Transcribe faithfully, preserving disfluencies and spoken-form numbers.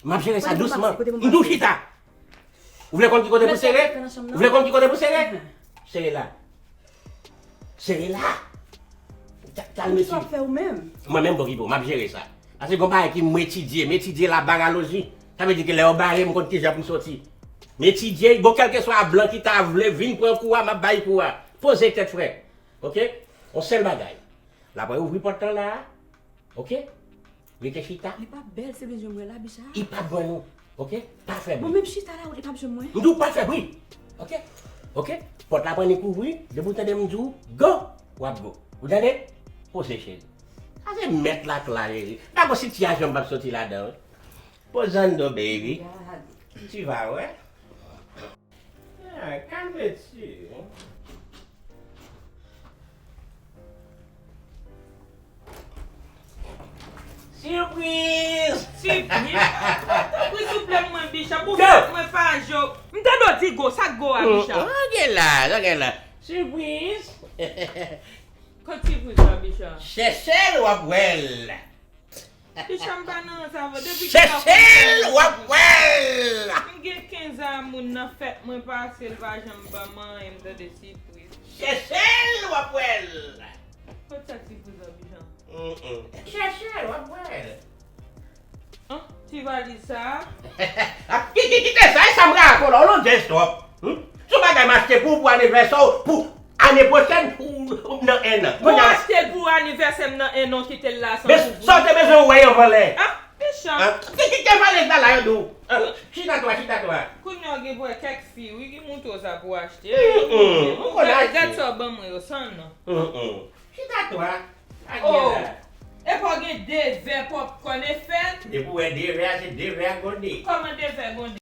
M ap jere sa dousman. M di w chita. Ou vle konn ki kote pou sere? Ou vle konn ki kote pou sere? Sere la. Sere la. Kalme ti. Mwen menm m okipe w, m ap jere sa. Paske gon bagay ki m etidye, m etidye labaraloji. Sa vle di ke lè yo bare m, m konn kijan pou m soti. M etidye, bon, kèlkeswa blan ki ta vle vin pran kou a, m ap bay kou a. Poze tèt frè. Oke? Yon sèl bagay. L ap ouvri pòt lan la. Oke? Rete chita. Li pa bèl, se bezwen mwen la, Bicha. Li pa bwen nou. Oke? Pa fè bri. Bon, menm chita la, li pa bezwen mwen. M di w pa fè bri. Oke? Oke? Pòt la pran nik ouvri, depi w tande m di w go, w ap go. Ou tande? Poze cheri. Sa se mèt lakay la, cheri. Pa gon sitiyayon m p ap soti ladan, wi. Pozando, baby. Tu vas, ouais. Ah, kalme ti. Sipriz! Sipriz? Tanpri souple mwen, Bicha, pou fèt mwen pa jo. M tande w di go, sa k go a, Bicha? Sa gen la, sa gen la. Sipriz! Kot sipriz la, Bicha? Chèche l, w ap wè l. Bicha, m pa nan sa vre. Depi ki lè w ap wè l. M gen kenz a moun nan fèt mwen pase, l pa janm ban m anyen, m tande sipriz. Chèche l, w ap wè l. Kot sa sipriz la, Bicha? Chèche l, w ap wè l. An, ti valiz sa a. Ki, ki, kite sa, e sa m rakonte w la, w lodjè twòp. Hmm? Se yon bagay m achte pou, pou anivèsè w, pou ane pwochèn, ou, ou nan en an. Ou achte l pou anivèsè m nan en an, kite l la san ouvri. Men sa w te bezwen wè anvan lè. Ah, Bicha. Ah, ki, ki, ki valiz la, la, yo di w. Ah, chita twa, chita twa. Kounye a w gen pou wè kèk fi, wi, ki montre w sa pou w achte. Mm, mm, ou konn achte. Gad sa w ban mwen yo, san non. Mm, mm. Chita twa. Oh! Epa w gen de vè pòpkòn e fèt? Depi w wè de vè a, se de vè a gonde. Kòman de vè gonde?